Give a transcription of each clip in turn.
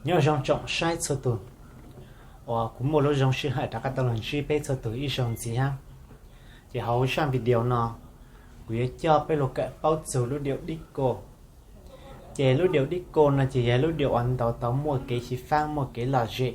Nyob zoo tsoom saib txhua tus uas kuv muaj lub zoo sij hawm rov qab tau los ntsib peb txhua tus ib zaug ntxiv hab. Ces hauv zaj video no kuv yuav coj peb los kawm paub txug lub điaus disco. Ces lub điaus disco no ces yog lub điaus uas ntaus tau muaj kev xyiv fab, muaj kev lom zem,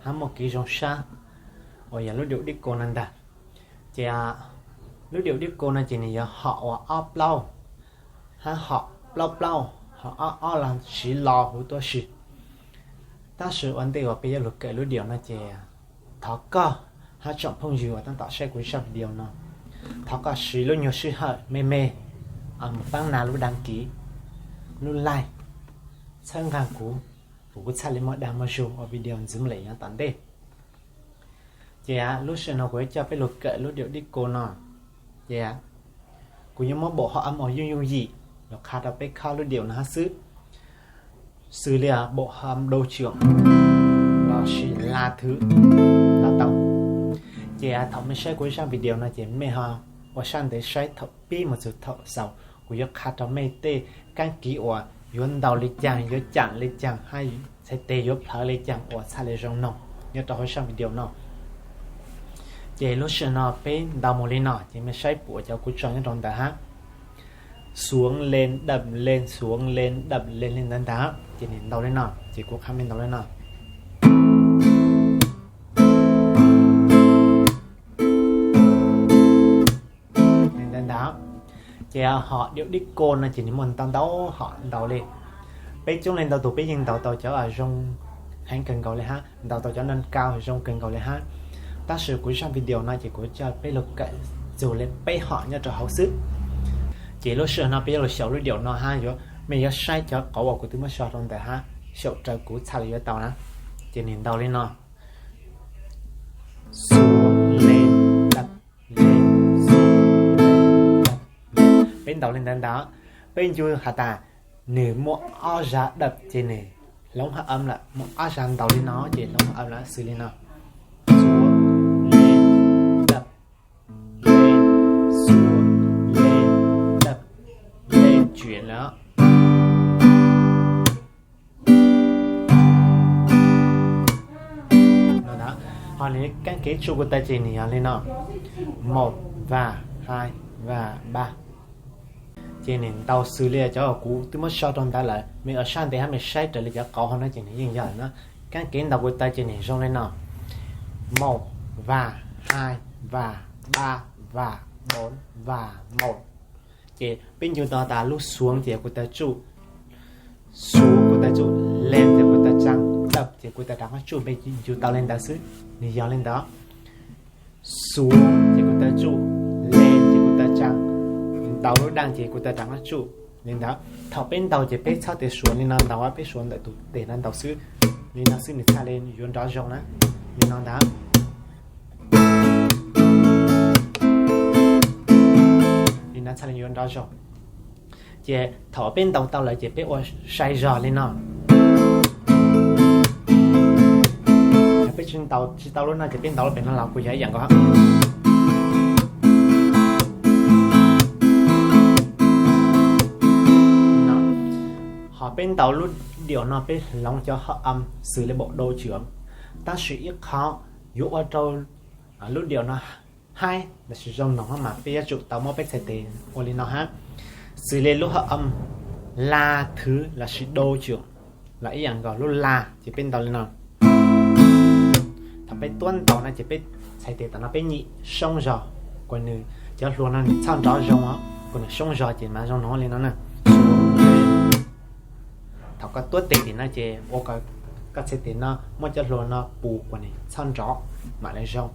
hab muaj kev zoo sab, uas yog lub điaus disco no ntag. Ces lub điaus disco no ces nws yog hom uas ob plaub, hab hom plaub plaub, hom ob ob los siv los huv tuab si. Tab sis ua ntej uas peb yuav lug kawm lub điaus no ces thov koj hab tsoom phooj ywg uas tab tom saib kuv zaj video no, thov koj siv lub nyuag sij hawm me me mus paab nas lub dag kiv, lub like, txhawb nqaa kuv, kuv txhaj le muaj dag muaj zug ua video ntxiv mus lawm yav tom ntej. Ces lub sij hawm no kuv yuav coj peb lug kawm lub điaus disco no. Ces kuv yuav muab bộ hợp âm uas yooj yooj yim los qha rau peb khob lub điaus no hab xwb. Xws li bộ hợp âm đô trưởng lossis la thứ los tau. Ces thaum mej saib kuv zaj video no ces mej ho ua sab ntev saib thaum pib mus txug thaum xaus, kuv yuav qha rau mej tej kaab kiv uas yuav ntaus le caag, yuav caam le caag, hab txhais tes yuav plhawv le caag uas txhaj le zoo noog nyob rau hauv zaj video no. Ces lub sij hawm no peb ntaus mus li no ces mej saib puas cov kuv tso nyob rau ntawd hab. Xuống lên đậm lên, xuống lên đậm lên li ntawd ntag. Ces nws ntaus li no ces kuv qha mej ntaus li no. Li ntawd ntag. Ces hom điaus disco no ces nws muaj ntau ntau hom ntaus li. Peb coob leej ntau tus peb yeej ntaus tau cov zoo heev kawg nkaus li hab, ntaus tau cov ntaus kau zoo kawg nkaus li hab. Tab sis kuv zaj video no ces kuv coj peb lug kawm txug li peb hom nyob rau hauv xwb. Ces lub sij hawm no peb yuav lug xyaum lub điaus no hab, mej yuav saib cov qauv uas kuv twb muab sau rau ntawd hab, xyaum raws kuv txhaj le yuav tau na. Ces nws ntaus li no. Peb ntaus li ntawd ntag. Peb ncu has tas nws muaj ob zag đậm ces nws hloov hợp âm lawm, muaj ob zag ntaus li no ces hloov hợp âm lawm, xws li no. Lên, đậm, lên, xuống, lên, đậm, lên, chuyển lawm. Ho nws kaab kev tsuj kuv taw ces nws yog li no. Một và hai và ba. Ces nws ntaus xws li cov kuv twb muab sau rau ntawd lawm, mej ua sab ntev hab mej saib raws li cov qauv hauv no ces nws yeej yog lawm na. Kaab kev ntaus kuv taw ces nws zoo li no. Một và hai và ba và bốn và một. Ces peb ncu tau tas lub xuống ces kuv taw tsuj, xuống kuv taw tsuj, lên ces kuv taw tsaa, đậm ces kuv taw rov qab tsuj, peb ncu tau li ntawd xwb, nws yog li ntawd. Xuống ces kuv taw tsuj, lên ces kuv taw tsaa, ntaus lub đăng ces kuv taw rov qab tsuj li ntawd. Thaum peb ntaus ces peb txhob tes suav li no ntaus, peb suav ntawm tus tes no ntaus xwb. Li no xwb nws txhaj li yuav nrov zoo na. Li no ntag. Li no txhaj li yuav nrov zoo. Ces thaum peb ntaus tau lawm ces peb ua sai zog li no. Yog peb tsis ntaus tsis tau lub no ces peb ntaus lub pem no los kuj yog ib yam nkaus. Ho peb ntaus lub điaus no peb hloov cov hợp âm xws li bộ đô trưởng, tab sis ib qho yuav ua rau lub điaus no haib lossis zoo noog mas peb yuav tsum tau muab peb txhais tes ua li no hab. Xws li lub hợp âm la thứ lossis đô trưởng los ib yam nkaus, lub la ces peb ntaus li no. Thaum peb tuab ntaus no ces peb txhais tes tom no peb nyim soob zog, kuas nws cov hlua no nws txhob nrov zoo os, kuas nws soob zog ces mas zoo noog li no na. Thaum koj tuab tes tim no ces ua kom koj txhais tes no muab cov hlua no pus kuas nws txhob nrov mam li zoo.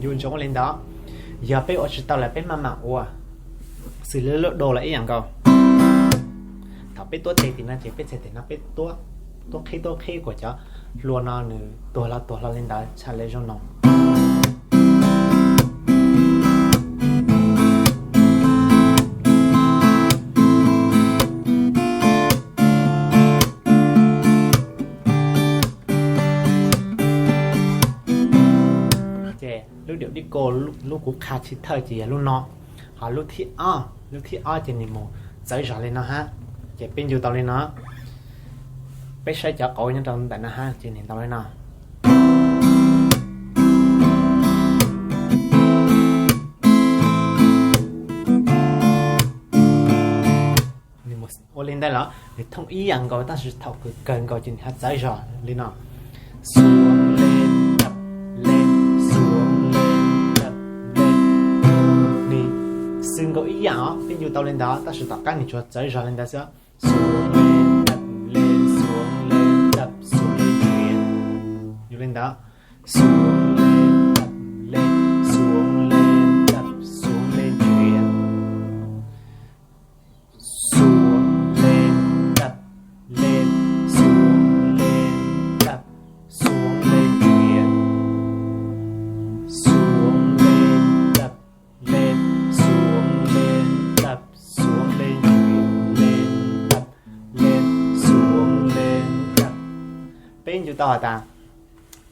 Yuav ntsoov ua li ntawd, yog peb ua tsis tau lawm peb maj mam ua xws li lub đô los ib yam nkaus. Thaum peb tuab tes tim no ces peb txhais tes no peb tuab, tuab qhib tuab qhib kuas cov hlua no nws tuag hlo tuag hlo li ntawd txhaj li zoo noog. Ces lub điaus disco lub kuv qha tsis thawj ces yog lub no. Lub thib ob, lub thib ob ces nws mus txawv zog li no hab. Ces peb ncu tau li no. Peb saib cov qauv nyob rau ntawm no hab, ces nws ntau li no. Nws mus ua li ntawd los nws thooj ib yam nkaus, tab sis thaum kawg kawg nkaus ces nws ho txawv zog li no. Xuav le, dab le, xuav le, dab le. Nws xwb nkaus ib yam os, peb ncu tau li ntawd, tab sis tom qab nws tsuas txawv zog li ntawd xwb. Xuav le, dab le, xuav le, dab, xuav le, ntsiav. Yog li ntawd, xuav le, dab le, xuav le, dab, xuav le, ntsiav. Xuav le, dab le, xuav le, dab, xuav le, ntsiav. Xuav le, dab le, xuav le, dab, xuav le, ntsiav, le, dab le, xuav le, dab. Peb ncu tau has tas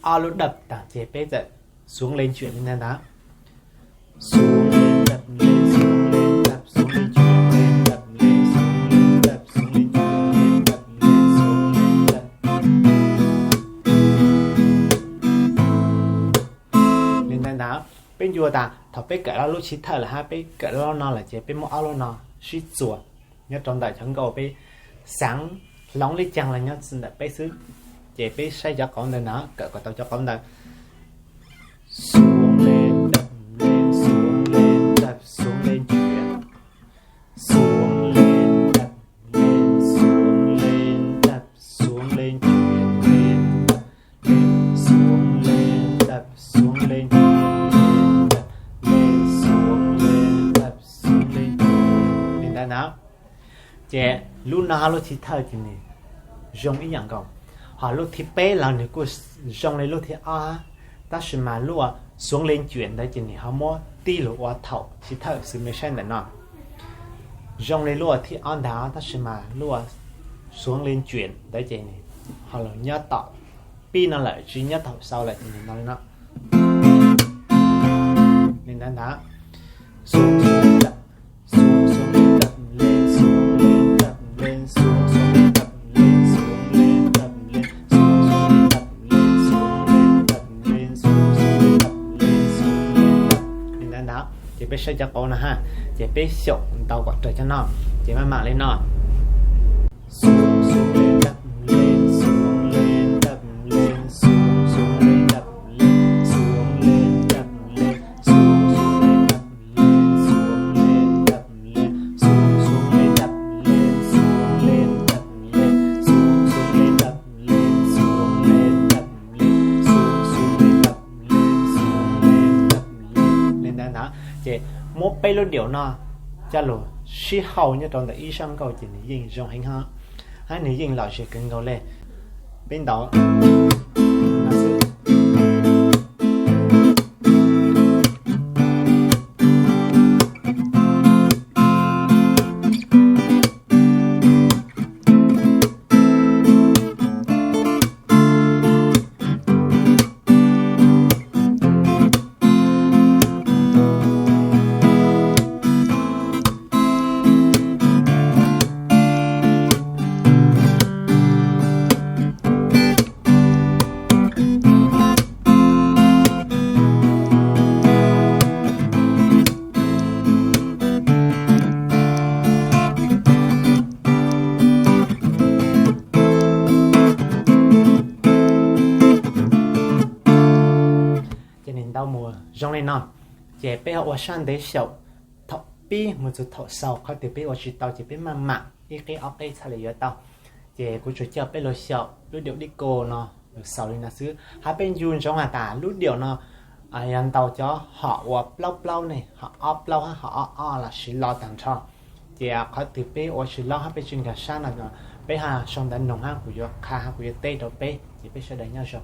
ob lub dab taag ces peb txawm xuav le ntsiav li ntawd ntag. Xuav le, dab le, xuav le, dab, xuav le, ntsiav, le, dab le, xuav le, dab, xuav le, ntsiav, le, dab le, xuav le, dab. Li ntawd ntag, peb ncu tas thaum peb kawm lub thib thawj lawm hab peb kawm lub no lawm ces peb muab ob lub no sib txuas nyob rau ntawm cov nkauj peb xaav hloov le caag los nyob ntawm peb xwb. Ces peb saib cov qauv ntawd ntag, kawm kom tau cov qauv ntawd. Xuav le, dab le, xuav le, dab, xuav le, ntsiav. Xuav le, dab le, xuav le, dab, xuav le, ntsiav, le, dab le, xuav le, dab, xuav le, ntsiav, le, dab le, xuav le, dab, xuav le, ntsiav. Li ntawd ntag. Ces lub no hab lub thib thawj ces nws zoo ib yam nkaus. Ho lub thib peb los nws kuj zoo li lub thib ob, tab sis mas lub xuav le ntsiav ntawd ces nws ho muab tib lug ua thaum thib thawj xwb, mej saib ntawm no. Zoo li lub thib ob ntag, tab sis mas lub xuav le ntsiav ntawd ces nws ho lug nyob tom pib no lawm, tsis nyob thaum xaus lawm ces nws no li no. Li ntawd ntag. Li ntawd ntag, ces peb saib cov qauv no hab, ces peb xyaum ntau kom raws cov no, ces maj mam li no. Li ntawd ntag, ces muab peb lub diaum no coj lug sib haum nyob rau ntawm ib zaj nkauj ces nws yeej zoo heev hab, hab nws yeej lom zem kawg nkaus le. Peb ntaus no xwb. Ces nws ntau mus zoo li no, ces peb ho ua sab ntev xyaum thaum pib mus txug thaum xaus, qhov twg peb ua tsis tau ces peb maj mam ib qeb ob qeb txhaj li yuav tau. Ces kuv tsuas coj peb lug xyaum lub diaum disco no lug xaus li no xwb, hab peb ncu ntsoov has tas lub diaum no yog ntaus cov hom uas plaub plaub ne, hom ob plaub hab hom ob ob los siv lo tag nrho. Ces qhov twg peb ua tsis laub hab peb tsis nkag sab no, peb ho sau ntawv noog hab kuv yuav qha hab kuv yuav teb rau peb, ces peb sawv daws nyob zoo.